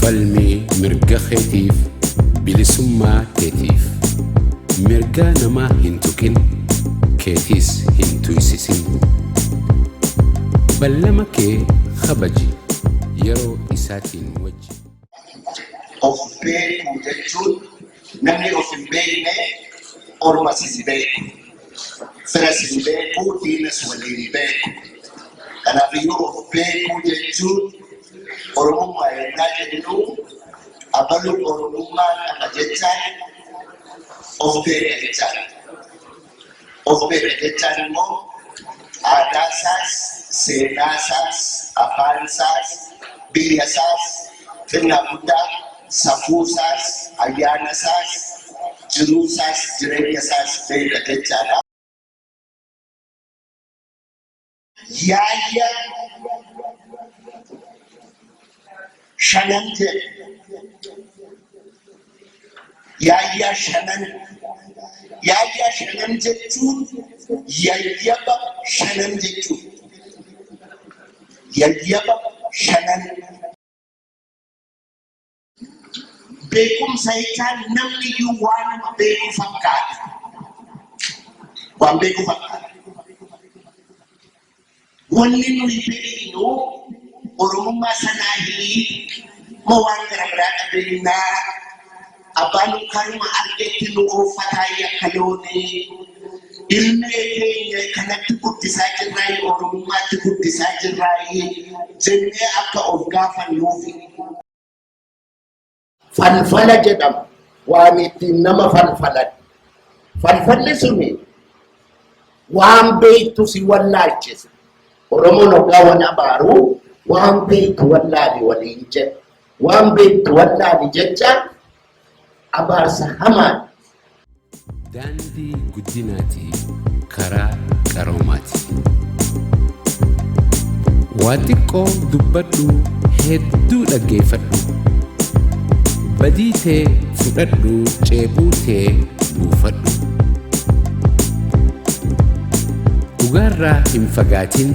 Falmii mirga keetiif, bilisummaa teetiif. Mirga namaa hin tuqin, keetiis hin tuysisin. Ballama kee kabaji, yeroo isaatiin wajji. Of beekuu jechuun namni of hin beekne ormas hin beeku. Firas hin beeku, diinas waliin hin beeku. Kanaafiyyuu of beekuu jechuun Oromummaa yennaa jennu abalu Oromummaa qaba jechaan of beeka jechaan. Of beeka jechaan immoo aadaa isaas, seenaa isaas, afaan isaas, biyya isaas, xinnaa guddaa, safuu isaas, ayyaana isaas, jiruu isaas, jireenya isaas beeka jechaadha. Yaayya shanan jedhe. Yaayyaa shanan. Yaayyaa shanan jechuun yayyaba shanan jechuudha. Yayyaba shanan. Beekumsa jechaan namni iyyuu waanuma beeku fakkaata. Waan beeku fakkaata. Wanni nuyi beeknu Oromummaa sanaa hii moo waan gara biraa dhabeennaa? Abbaan karuma argetti nu ooffataa akka loonii. Ilmee keenya kanatti guddisaa jirraayi, Oromummaatti guddisaa jirraayi jennee akka of gaafannuufi. Falfala jedhama. Waan ittiin nama falfalan. Falfalli suni waan beektu si wallaalchisa. Oromoon hoggaa wal abaaru waan beektu wallaali waliin jedha. Waan beektu wallaali jecha abaarsa hamaadha. Daandii guddinaati, karaa qaroomaati. Waa xiqqoo dubbadhu, hedduu dhaggeeffadhu. Badii tee fudhadhu, ceebuu tee buufadhu. Dhugaarraa hin fagaatin,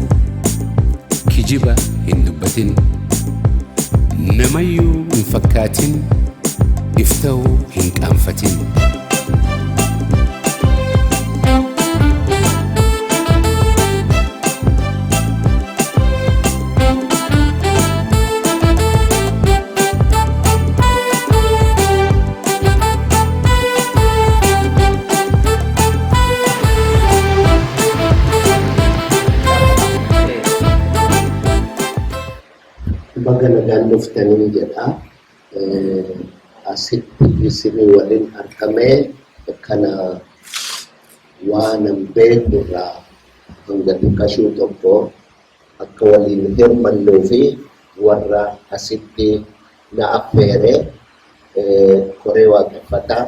kijiba hin dubbatin. Namayyuu hin fakkaatin, if ta'uu hin qaanfatin. Baga nagaan dhuftanii jedha. Asitti isinii waliin argamee kana waanan beeku irraa hanga xiqqashuu tokko akka waliin hirmannuu fi warra asitti na affeere koree waaqeffataa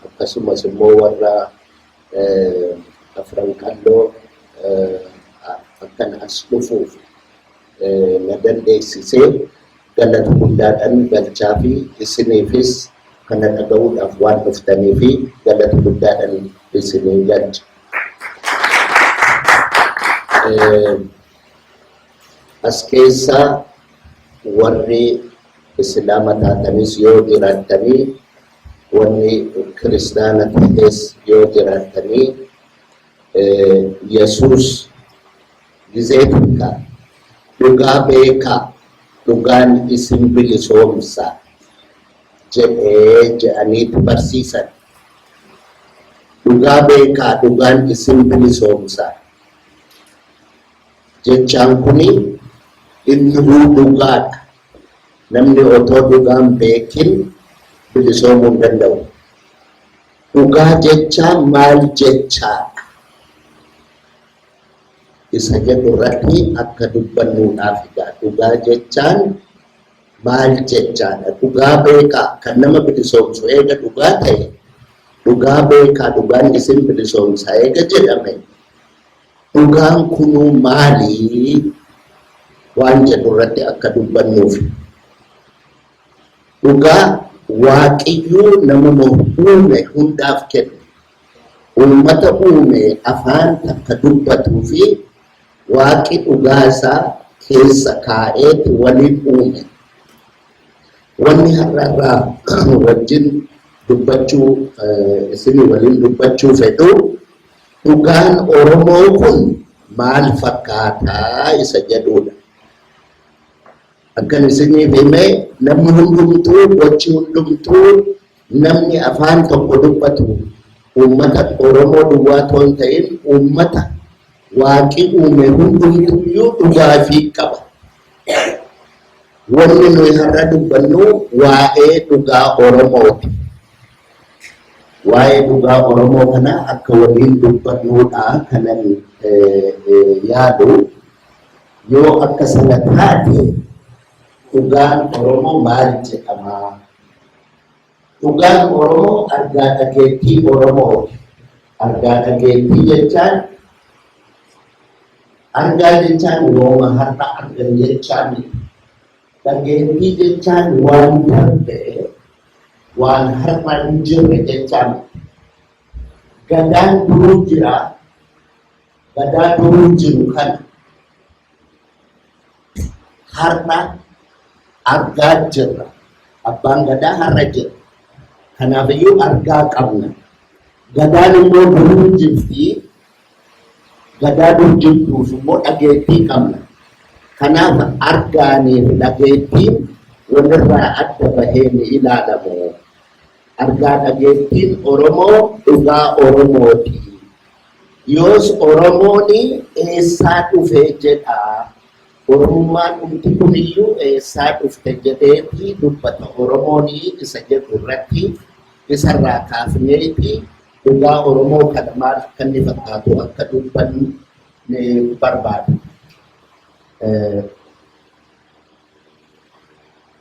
akkasumas immoo warra afran qalloo akkan as dhufuuf na dandeessisee galata guddaadhaan galchaa fi isiniifis kana dhaga'uudhaaf waan dhuftanii fi galata guddaadhaan isinii galcha. As keessa warri Islaama taatanis yoo jiraattanii, warri kiristaana ta'es yoo jiraattanii, Yesuus gizee takka dhugaa beekaa, dhugaan isin bilisoomsa jedhee jedhaniitu barsiisan. Dhugaa beekaa, dhugaan isin bilisoomsa jechaan kuni innuu dhugaadha. Namni otoo dhugaan beekin bilisoomuu hin danda'u. Dhugaa jechaa maal jechaadha? Isa jedhu irratti akka dubbannuudhaaf egaa dhugaa jechaan maal jechaadha? Dhugaa beekaa kan nama bilisoomsu eega dhugaa ta'e, dhugaa beekaa dhugaan isin bilisoomsa eega jedhame, dhugaan kunuu maalii waan jedhu irratti akka dubbannuuf. Dhugaa Waaqiyyuu namuma uume hundaaf kenne. Uummata uume afaan takka dubbatuu fi Waaqi dhugaa isaa keessa kaa'eeti waliin uume. Wanni har'arraa wajjin dubbachuu, isinii waliin dubbachuu fedhu, dhugaan Oromoo kun maal fakkaataa isa jedhudha. Akkan isiniif hime, namni hundumtuu, gochi hundumtuu, namni afaan tokko dubbatu, uummata Oromoo duwwaa otoo hin ta'in uummata waaqi uume hundumtuuyyuu dhugaafii qaba. Wanni nuyi har'a dubbannu waa'ee dhugaa Oromooti. Waa'ee dhugaa Oromoo kana akka waliin dubbannuudha kanan yaadu. Yoo akka sana taate, dhugaan Oromoo maal jedhama? Dhugaan Oromoo argaa dhageettii Oromooti. Argaa dhageettii jechaan, argaa jechaan yooma har'a argan jechaa miti. Dhageettii jechaan waan darbe, waan har'a hin jirre jechaa miti. Gadaan duruu jira. Gadaa duruu jiru kana har'a argaa jirra. Abbaan gadaa har'a jira. Kanaafiyyuu argaa qabna. Gadaan immoo duruu jirti. Gadaa dur jirtuuf immoo dhageettii qabna. Kanaaf argaanii fi dhageettiin walirraa adda bahee ni ilaalamu. Argaa dhageettiin Oromoo dhugaa Oromooti. Yoos Oromoon eessaa dhufe jedha? Oromummaan dhumti kuniyyuu eessaa dhufte jedheeti dubbata Oromoon isa jedhu irratti, isarraa kaafneeti dhugaa Oromoo kana maal akka inni fakkaatu akka dubbannu ni barbaadu.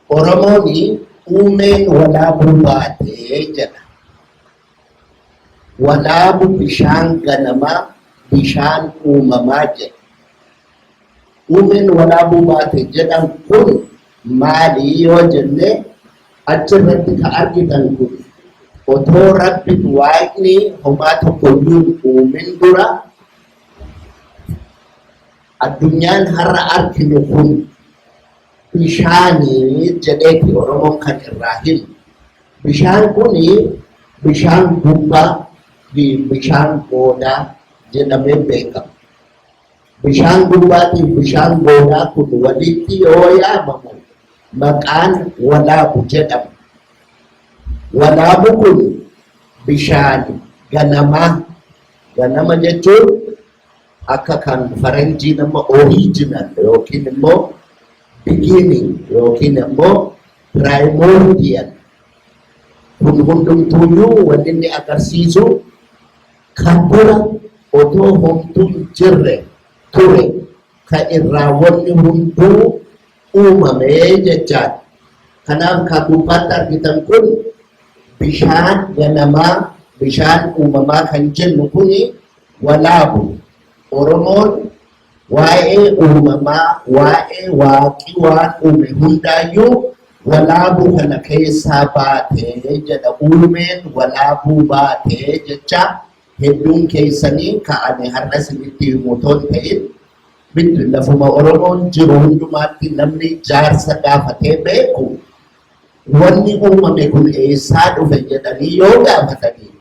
Oromoon uumeen walaabuu baatee jedha. Walaabu bishaan ganamaa, bishaan uumamaa jedha. Uumeen walaabuu baate jedhan kun maali yoo jenne, achirratti ka argitan kun otoo Rabbi Waaqni homaa tokkoyyuu hin uumin dura addunyaan har'a arginu kun bishaanii jedheeti Oromoon kan irraa himu. Bishaan kuni bishaan gubbaa fi bishaan goodaa jedhamee beekama. Bishaan gubbaatii fi bishaan goodaa kun walitti yoo yaamamu maqaan walaabu jedhama. Walaabu kun bishaan ganamaa, ganama jechuun akka kan faranjii nama original yookiin immoo beginning yookiin immoo primordial, kun hundumtuuyyuu wanni inni agarsiisu kan dura otoo homtuun jirre ture, kan irraa wanni hunduu uumame jechaadha. Kanaaf kan gubbaatti argitan kun bishaan ganamaa, bishaan uumamaa kan jennu kuni walaabu. Oromoon waa'ee uumamaa, waa'ee waaqi waan uume hundaayyuu walaabuu kana keessaa baatee jedha. Uumeen walaabuu baatee jecha hedduun keessanii ka'anii har'a isinitti himu otoo hin ta'in, lafuma Oromoon jiru hundumaatti namni jaarsa gaafatee beeku, wanni uumame kun eessaa dhufe jedhanii yoo gaafatanii,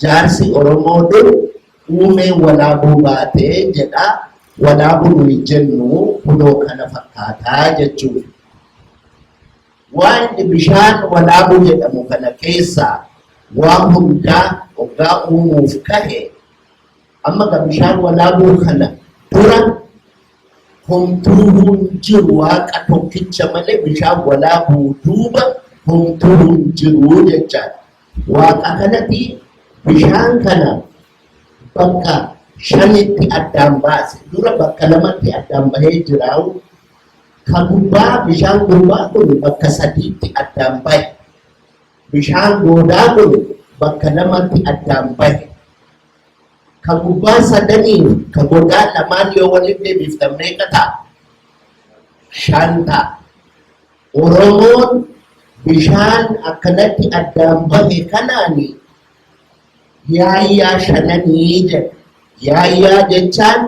jaarsi Oromoo dur uumee walaabuu baatee jedha. Walaabuu nuyi jennu kunoo kana fakkaataa jechuudha. Waan bishaan walaabuu jedhamu kana keessaa waan hundaa hoggaa uumuuf kahe, amma ka bishaan walaabuu kana dura homtuu hin jiru, waaqa tokkicha malee bishaan walaabuu duuba homtuu hin jiru jechaadha. Waaqa kanatti bishaan kana bakka shanitti addaan baase. Dura bakka lamatti addaan bahee jiraa'u. Ka gubbaa, bishaan gubbaa kun bakka sadiitti addaan bahe. Bishaan goodaa kun bakka lamatti addaan bahe. Ka gubbaa sadanii ka godaa lamaan yoo walitti deebiftan meeqa ta'a? Shan ta'a. Oromoon bishaan akkanatti addaan bahe kanaani yaayyaa shananii jedha. Yaayyaa jechaan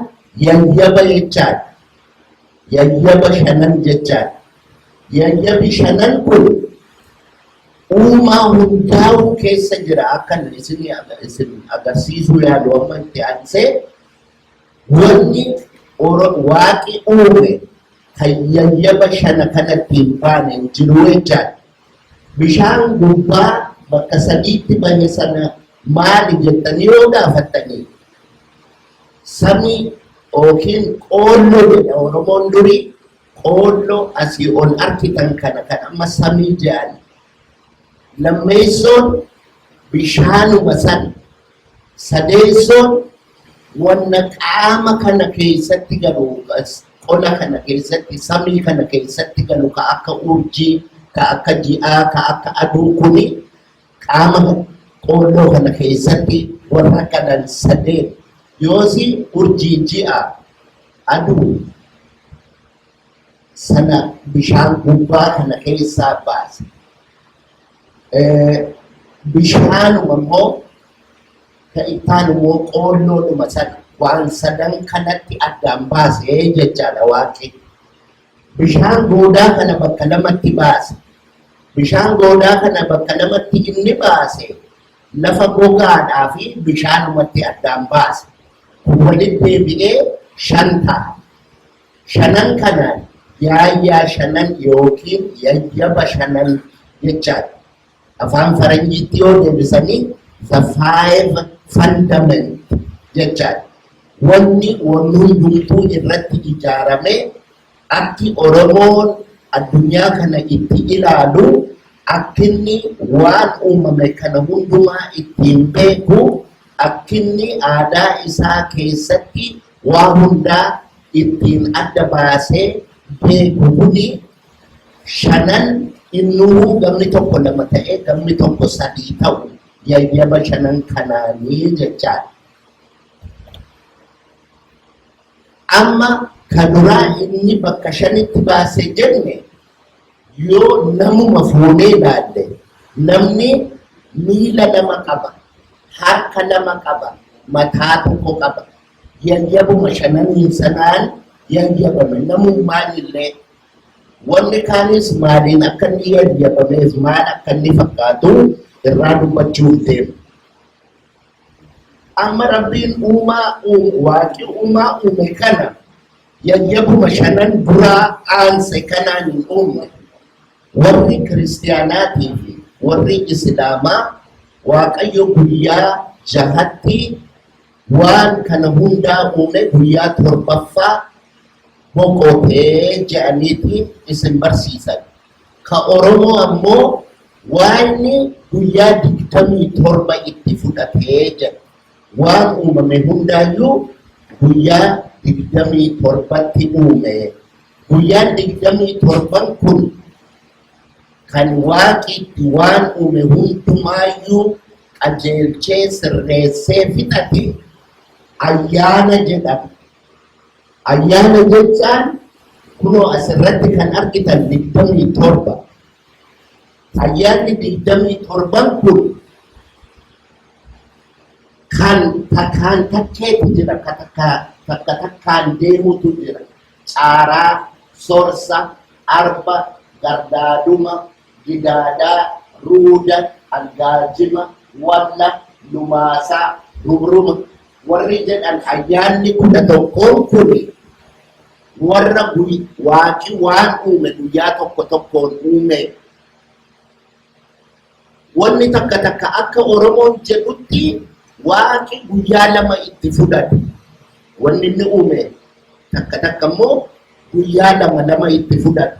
yayyaba jechaan. Yayyaba shanan jechaan. Yayyabi shanan kun Uumaa hundaa'uu keessa jira akkan isin agarsiisuu yaadu amma itti aansee wanni waaqi uume kan yayyaba shana kanatti hin baane hin jiru jechaadha. Bishaan gubbaa bakka sadiitti bahe sana maali jettanii yoo gaafattanii samii yookiin qoolloo jedha Oromoon durii qoolloo asii ol arkitan kana kan amma samii jedhan. Lammeessoon bishaanuma sana sadeessoon wanna qaama kana keessatti galu qola kana keessatti samii kana keessatti galu ka akka urjii ka akka ji'aa ka akka aduu kuni qaama qoolloo kana keessatti warra galan sadeen yoosi urjii ji'a aduu sana bishaan gubbaa kana keessaa baase. Bishaanuma immoo ka ittaan immoo qoolloodhuma sana waan sadan kanatti addaan baasee jechaadha waaqi. Bishaan goodaa kana bakka lamatti baase. Bishaan goodaa kana bakka lamatti inni baase lafa gogaadhaa fi bishaanumatti addaan baase. Kun walitti deebi'ee shan ta'a. Shanan kanaan yaayyaa shanan yookiin yayyaba shanan jechaadha. Afaan Faranjiitti yoo deebisanii the five fundament jechaadha. Wanni wanni hundumtuu irratti ijaarame akki Oromoon addunyaa kana itti ilaalu akkinni waan uumame kana hundumaa ittiin beeku akkinni aadaa isaa keessatti waa hundaa ittiin adda baasee beeku kuni shanan innuu gamni tokko lama ta'ee gamni tokko sadii ta'u yayyaba shanan kanaanii jechaadha. Amma ka duraa inni bakka shanitti baase jenne yoo namuma fuunee ilaalle namni miila lama qaba, harka lama qaba, mataa tokko qaba. Yayyabuma shananiin sanaan yayyabame namummaan illee wanni kaanis maaliin akka inni yayyabameef maal akka inni fakkaatu irraa dubbachuuf deema. Amma Rabbiin uumaa waaqi uumaa uume kana yayyabuma shanan duraa aanse kanaan hin uumne. Warri kiristiyaanaatii fi warri islaamaa Waaqayyo guyyaa jahatti waan kana hundaa uume guyyaa torbaffaa boqotee jedhaniiti isin barsiisan. Ka Oromoo ammoo Waaqni guyyaa 27 itti fudhatee jedha. Waan uumame hundaayyuu guyyaa 27tti uume. Guyyaan 27 kun kan Waaqi itti waan uume hundumaayyuu qajeelchee sirreessee fixate ayyaana jedhama. Ayyaana jechaan kunoo asirratti kan argitan 27. Ayyaanni 27 kun kan takkaan takkeetu jira, ka takka takka takkaan deemutu jira. Caaraa, sorsa, arba, gardaaduma, gidaadaa, ruuda, algaajima, walla, lumaasaa, rumruma warri jedhan ayyaanni 11n kun warra waaqi waan uume guyyaa tokko tokkoon uume. Wanni takka takka akka Oromoon jedhutti waaqi guyyaa lama itti fudhate. Wanni inni uume takka takka immoo guyyaa lama lama itti fudhate.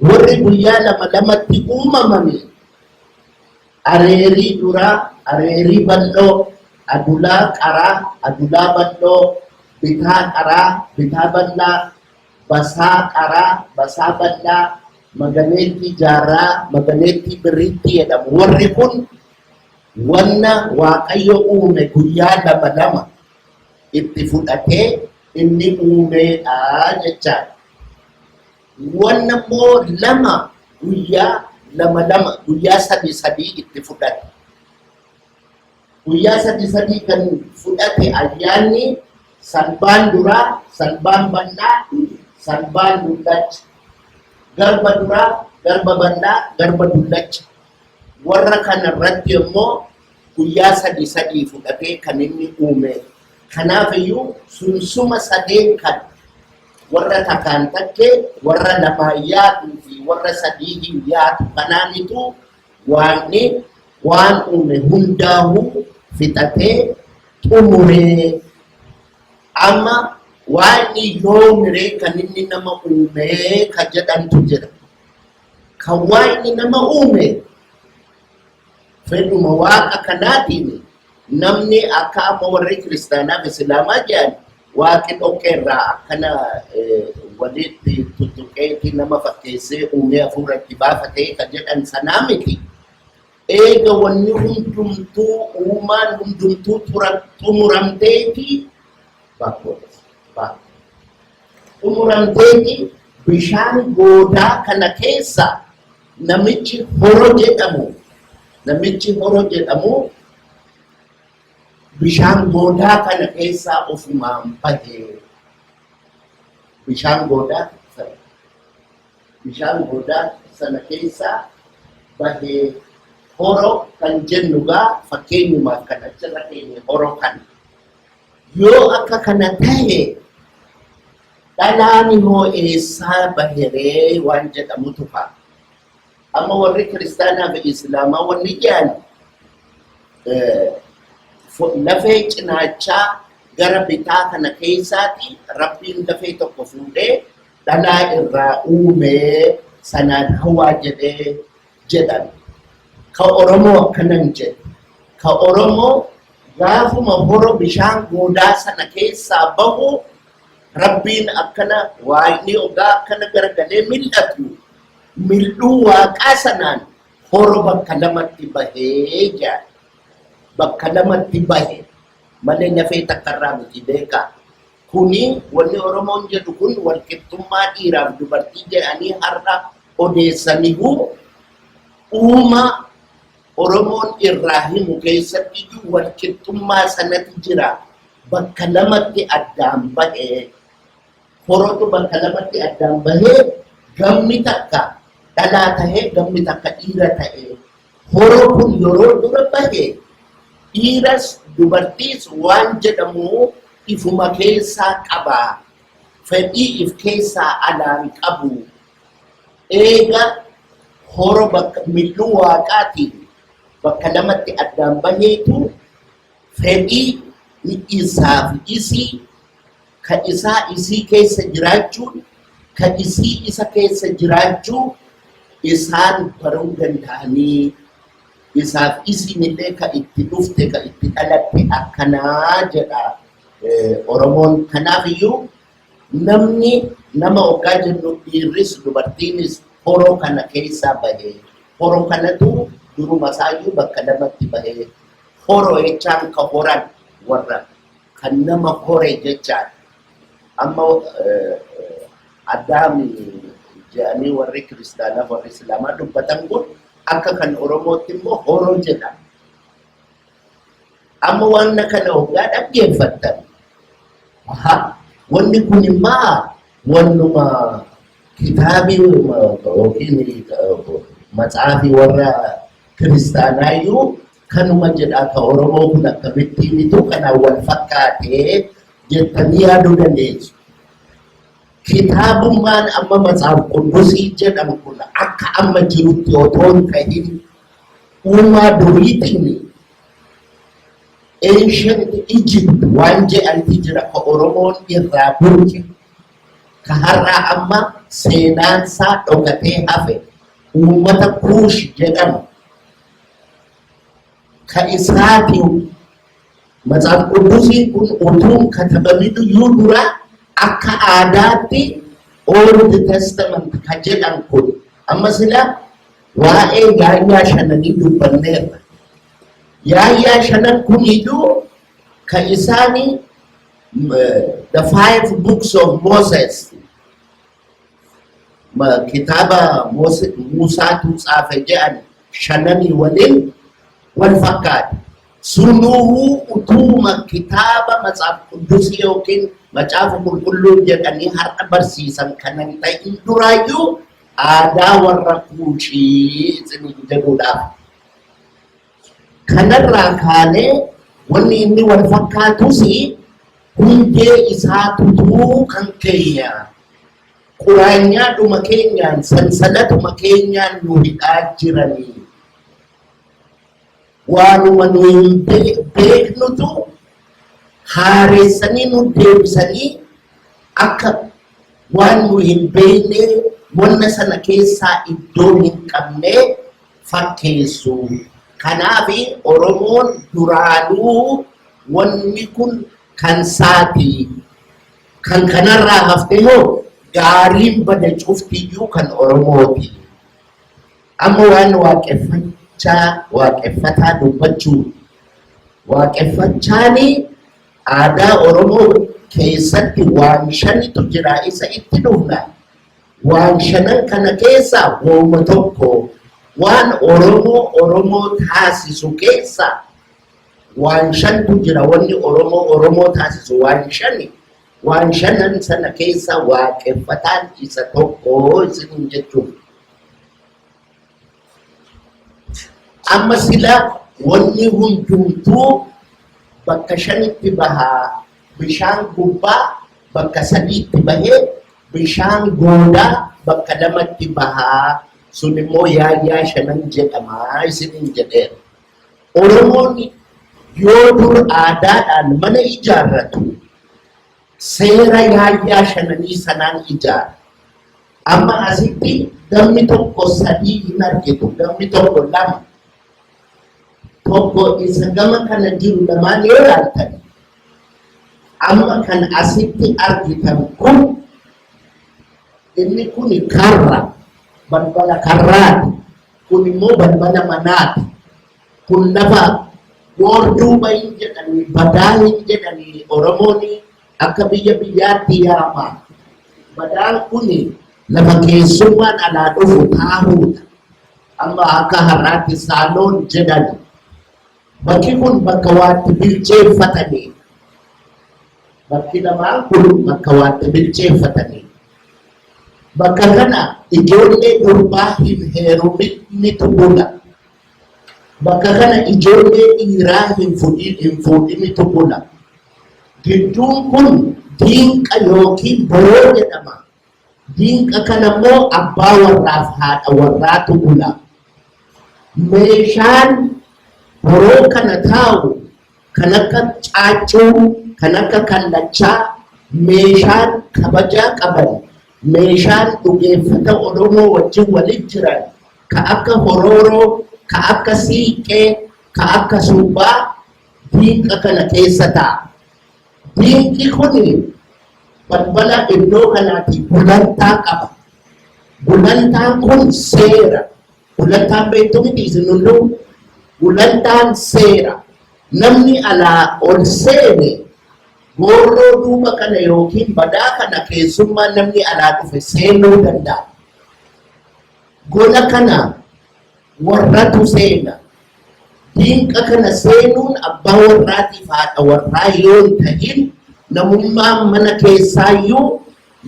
Warri guyyaa lama lamatti uumamanii areerii duraa, areerii bal'oo, adulaa qaraa, adulaa bal'oo, bitaa qaraa, bitaa bal'aa, basaa qaraa, basaa bal'aa, maganeettii jaarraa, maganeettii birriittii jedhamu. Warri kun wanna Waaqayyo uume guyyaa lama lama itti fudhatee inni uumeedha jechaadha. Wanna immoo lama guyyaa lama lama guyyaa sadi sadii itti fudhate. Guyyaa sadi sadii kan fudhate ayyaanni salbaan duraa, salbaan bal'aa, salbaan dullacha. Garba duraa, garba bal'aa, garba dullacha. Warra kanarratti immoo guyyaa sadi sadii fudhatee kan inni uume. Kanaaf iyyuu sunsuma sadeen kan warra takkaan takkee, warra lamaan yaatuu fi warra sadii hin yaatu kanaanitu Waaqni waan uume hundaahuu fixatee xumuree. Amma Waaqni yoomiree kan inni nama uumee ka jedhantu jira. Kan Waaqni nama uume fedhuma Waaqa kanaatiin namni akka amma warri kiristaanaa fi islaamaa jedhan Waaqi dhoqqee irraa akkana walitti tuttuqeeti nama fakkeessee uumee hafuura itti baafatee ka jedhan sanaa miti. Eega wanni hundumtuu uumaan hundumtuu xumuramteeti xumuramteeti bishaan goodaa kana keessa namichi horo jedhamu bishaan goodaa kana keessaa ofumaan bahe. Bishaan goodaa sana bishaan goodaa sana keessaa bahee horo kan jennu gaa fakkeenyumaaf kan achirra keenye horo kana. Yoo akka kana tahe dhalaan hoo eessaa baheree waan jedhamutu ka'a. Amma warri kiristaanaa fi islaamaa wanni jedhan lafee cinaachaa gara bitaa kana keessaati Rabbiin lafee tokko fuudhee dhalaa irraa uumee sanaan hawaa jedhee jedhan. Ka Oromoo akkanan jedhu. Ka Oromoo gaafuma horo bishaan goodaa sana keessaa bahu Rabbiin akkana Waaqni ogaa akkana garagalee mil'atu mil'uu Waaqaa sanaan horo bakka lamatti bahee jedha. Bakka lamatti bahe malee lafee takkarraa miti beekaa. Kuni wanni Oromoon jedhu kun walqixxummaa dhiiraaf dubartii jedhanii har'a odeessanihu uuma Oromoon irraa himu keessatti iyyuu walqixxummaa sanatu jira. Bakka lamatti addaan bahee horotu bakka lamatti addaan bahee gamni takka dhalaa tahee gamni takka dhiira ta'ee horo kun yeroo dura bahe dhiiras dubartiis waan jedhamu ifuma keessaa qaba. Fedhii if keessaa alaan qabu. Eega horo bakka mil'uu Waaqaatiin bakka lamatti addaan baheetu fedhii isaa fi isii ka isaa isii keessa jiraachuun ka isii isa keessa jiraachuu isaan baruu danda'anii isaaf isiin illee ka itti dhufte ka itti dhalatte akkanaa jedha Oromoon. Kanaaf iyyuu namni nama oggaa jennu dhiirris dubartiinis horoo kana keessaa bahee horoo kanatu duruma isaayyuu bakka lamatti bahee horoo jechaan ka horan warra kan nama hore jechaadha. Amma Addaami jedhanii warri kiristaanaa warri islaamaa dubbatan kun akka kan Oromootti immoo horoo jedhama. Amma waan kana hoggaa dhaggeeffattan wanni kun immoo wannuma kitaabii yookiin matsaafii warra kiristaanaayyuu kanuma jedhaa ka Oromoo kun akkamittiinitu kanaan wal fakkaatee jettanii yaaduu dandeessu. Kitaabummaan amma Matsaaf Qudusii jedhamu kun akka amma jirutti otoo hin ta'in uumaa duriitiin ancient Egypt waan jedhanti jira ka Oromoon irraa burqe ka har'aa amma seenaansaa dhokatee hafe uummata Kuush jedhamu ka isaatiin Matsaaf Quddusiin kun utuu katabamin iyyuu dura akka aadaatti Old Testament ka jedhan kun amma sila waa'ee yaayyaa shananii dubbanneerra. Yaayyaa shanan kun iyyuu ka isaanii the five books of Moses kitaaba Muusaatu tsaafe jedhan shananii waliin wal fakkaata. Sunuhuu utuuma kitaaba Matsaaf Qudusii yookiin Macaafa Qulqulluu jedhanii har'a barsiisan kanan ta'in duraayyuu aadaa warra Kuushii isiniin jedhuudhaaf. Kanarraa kaanee wanni inni wal fakkaatus hundee isaa tutuu kan keenya quraanyaadhuma keenyaan sansalatuma keenyaan nu hidhaa jiranii. Waanuma nu hin beeknutu haareessanii nu deebisanii akka waan nu hin beekne wanna sana keessaa iddoo hin qabne fakkeessu. Kanaaf Oromoon duraanuu wanni kun kan saati. Kan kanarraa hafte hoo gaariin bada cuftiyyuu kan Oromooti. Amma waan waaqeffachaa waaqeffataa dubbachuu waaqeffachaani aadaa Oromoo keessatti waan shanitu jira isa itti dhufna. Waan shanan kana keessaa wooma tokko waan Oromoo Oromoo taasisu keessa waan shantu jira wanni Oromoo Oromoo taasisu waan shani. Waan shanan sana keessa waaqeffataan isa tokko isiniin jechuudha. Amma sila wanni hundumtuu bakka shanitti bahaa bishaan gubbaa bakka sadiitti bahee bishaan goodaa bakka lamatti bahaa sun immoo yaayyaa shanan jedhamaa isiniin jedheera. Oromoon yoo dur aadaadhaan mana ijaarratu seera yaayyaa shananii sanaan ijaara. Amma asitti gamni tokko sadii hin argitu, gamni tokko lama. Tokko isa gama kana jiru lamaan yoo ilaaltan amma kan asitti argitan kun inni kun karra balbala karraati. Kun immoo balbala manaati. Kun lafa goorduuba hin jedhanii badaa hin jedhanii Oromoon akka biyya biyyaatti yaama. Badaan kun lafa keessummaan alaa dhufu taahuudha. Amma akka har'aatti saaloon jedhan. Bakki kun bakka waatti bilcheeffatanii. Bakki lamaan kun bakka waatti bilcheeffatanii. Bakka kana ijoollee durbaa hin heeruminitu bula. Bakka kana ijoollee dhiiraa hin fuudhinitu bula. Gidduun kun diinqa yookiin boroo jedhama. Diinqa kana immoo abbaa warraaf haadha warraatu bula. Meeshaan boroo kana taa'u kan akka caaccuu, kan akka kallachaa, meeshaan kabajaa qaban, meeshaan dhugeeffata Oromoo wajjin waliin jiran, ka akka horooroo, ka akka siiqqee, ka akka subbaa diinqa kana keessa taa'a. Diinqi kun balbala iddoo kanaati gulantaa qaba. Gulantaan kun seera. Gulantaan beektu miti isin hunduu. Gulantaan seera. Namni alaa ol seene goorroo duuba kana yookiin badaa kana keessummaa namni alaa dhufe seenuu danda'a. Gola kana warratu seena. Diinqa kana seenuun abbaa warraatiif haadha warraa yoo hin ta'in namummaan mana keessaayyuu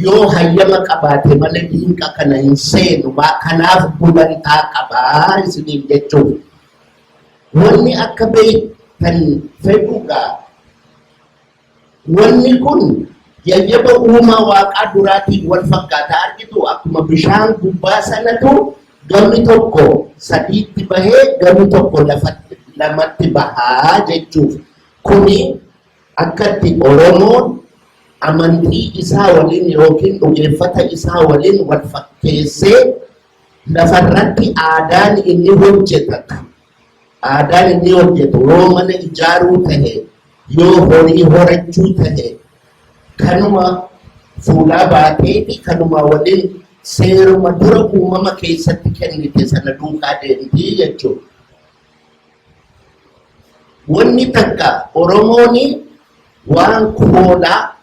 yoo hayyama qabaate malee diinqa kana hin seenu. Kanaaf gulantaa qabaa isiniin jechuudha. Wanni akka beektan fedhugaa wanni kun yayyaba uumaa waaqaa duraatiin wal fakkaata argitu akkuma bishaan gubbaa sanatu gamni tokko sadiitti bahee gamni tokko lamatti bahaa jechuuf. Kuni akkatti Oromoon amantii isaa waliin yookiin dhugeeffata isaa waliin wal fakkeessee lafarratti aadaan inni hojjetatu. Aadaan inni hojjetu yoo mana ijaaruu tahe, yoo horii horachuu tahe, kanuma fuulaa baateeti kanuma waliin seeruma dura uumama keessatti kennite sana duukaa deemtii jechuudha. Wanni takka Oromoon waan koolaa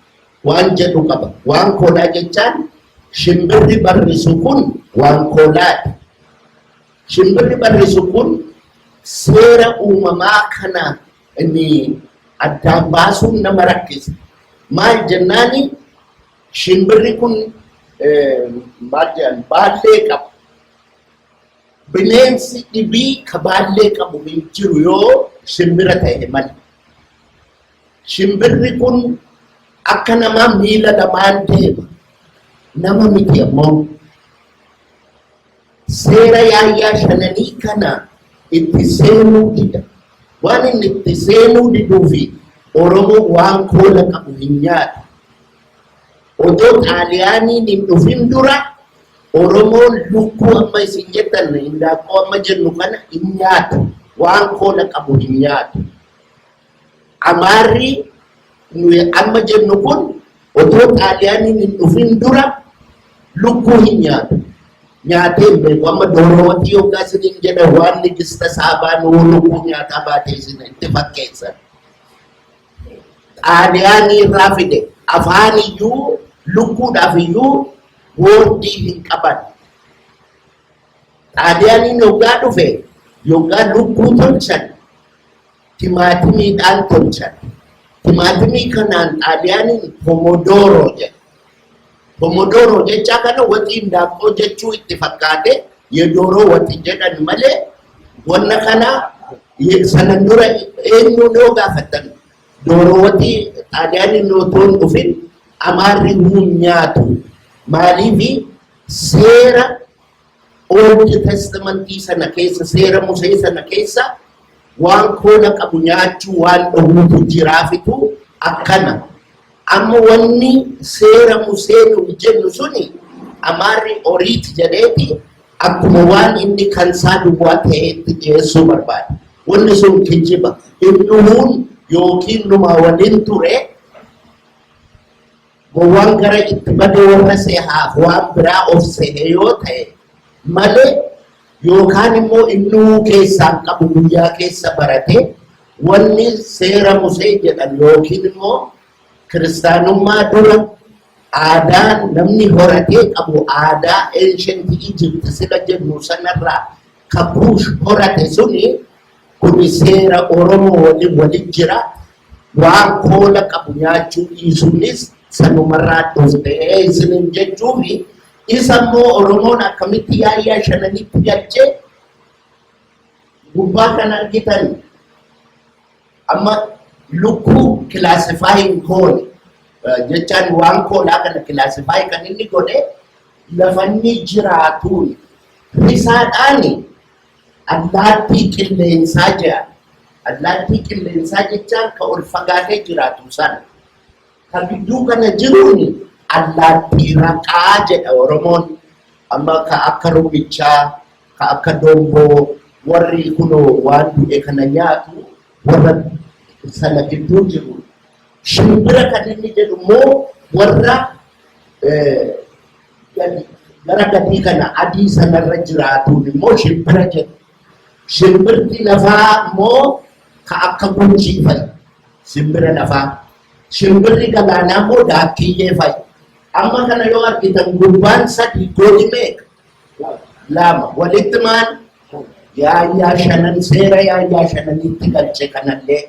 waan jedhu qaba. Waan koolaa jechaan shimbirri barrisu kun waan koolaadha. Shimbirri barrisu kun seera uumamaa kana inni addaan baasuun nama rakkisa. Maal jennaani shimbirri kun maal jedhan baallee qaba. Bineensi dhibii ka baallee qabu hin jiru yoo shimbira ta'e malee. Shimbirri kun akka namaa miila lamaan deema. Nama miti ammoo. Seera yaayyaa shananii kana itti seenuu dida. Waan inni itti seenuu diduufi Oromoo waan koola qabu hin nyaatu. Otoo Xaaliyaaniin hin dhufin dura Oromoon lukkuu amma isin jettan, hindaaqqoo amma jennu kana hin nyaatu. Waan koola qabu hin nyaatu. Amaarri nuyi amma jennu kun otoo Xaaliyaaniin hin dhufin dura lukkuu hin nyaatu. Nyaatee hin beeku. Amma doorootii yookaan isiniin jedhan waan nigista saabaa nuu lukkuu nyaataa baatee isin itti fakkeessan. Xaaliyaanii irraa fide. Afaan iyyuu lukkuudhaaf iyyuu wordii hin qaban. Xaaliyaaniin yoggaa dhufe, yoggaa lukkuu tolchan, timaatimiidhaan tolchan. Timaatimii kanaan Xaaliyaaniin pomodoro jedha. Pomodoro jechaa kana waxii hindaaqqoo jechuu itti fakkaate የዶሮ ወጥ jedhan malee, wanna kana sanan dura eenyuun yoo gaafattan, dooroo waxii Xaaliyaaniin otoo hin dhufin Amaarri hin nyaatu. Maaliifi? Seera Old Testamentii sana keessa, seera Musee sana keessa waan koola qabu nyaachuu waan dhowwutu jiraafitu akkana. Amma wanni seera Musee nu jennu suni Amaarri Oriit jedheeti akkuma waan inni kansaa duwwaa ta'eetti dhiyeessuu barbaada. Wanni sun kijiba. Innuun yookiin numaa waliin ture, gowwaan gara itti badee warra sehaaf waan biraa of sehe yoo ta'e malee, yookaan immoo innuu keessaan qabu guyyaa keessa barate, wanni seera Musee jedhan yookiin immoo kiristaanummaa dura aadaa namni horatee qabu, aadaa ancient Egypt sila jennu sanarraa ka Kuush horate suni kun seera Oromoo waliin waliin jira. Waan koola qabu nyaachuu dhiisuunis sanumarraa dhuftee isinin jechuufi. Isa immoo Oromoon akkamitti yaayyaa shananitti galchee gubbaa kan argitan, amma lukkuu classifying goone jechaan, waan koolaa kana classify kan inni godhe lafanni jiraatuun risaadhaani allaattii qilleensaa jedha. Allaattii qilleensaa jechaan ka ol fagaatee jiraatu sana. Ka gidduu kana jiruun allaattii raqaa jedha Oromoon. Amma ka akka rummichaa, ka akka domboo, warri kunoo waan du'e kana nyaatu warra sana gidduu jiru. Shimbira kan inni jedhu immoo warra gara gadii kana adii sanarra jiraatuun immoo shimbira jedhu. Shimbirti lafaa immoo ka akka guchii fa'i. Shimbira lafaa. Shimbirri galaanaa immoo daakkiyyee fa'i. Amma kana yoo argitan gubbaan sadii gooli meeqa? Lama. Walitti maal? Yaayyaa shanan, seera yaayyaa shananitti galche kanallee.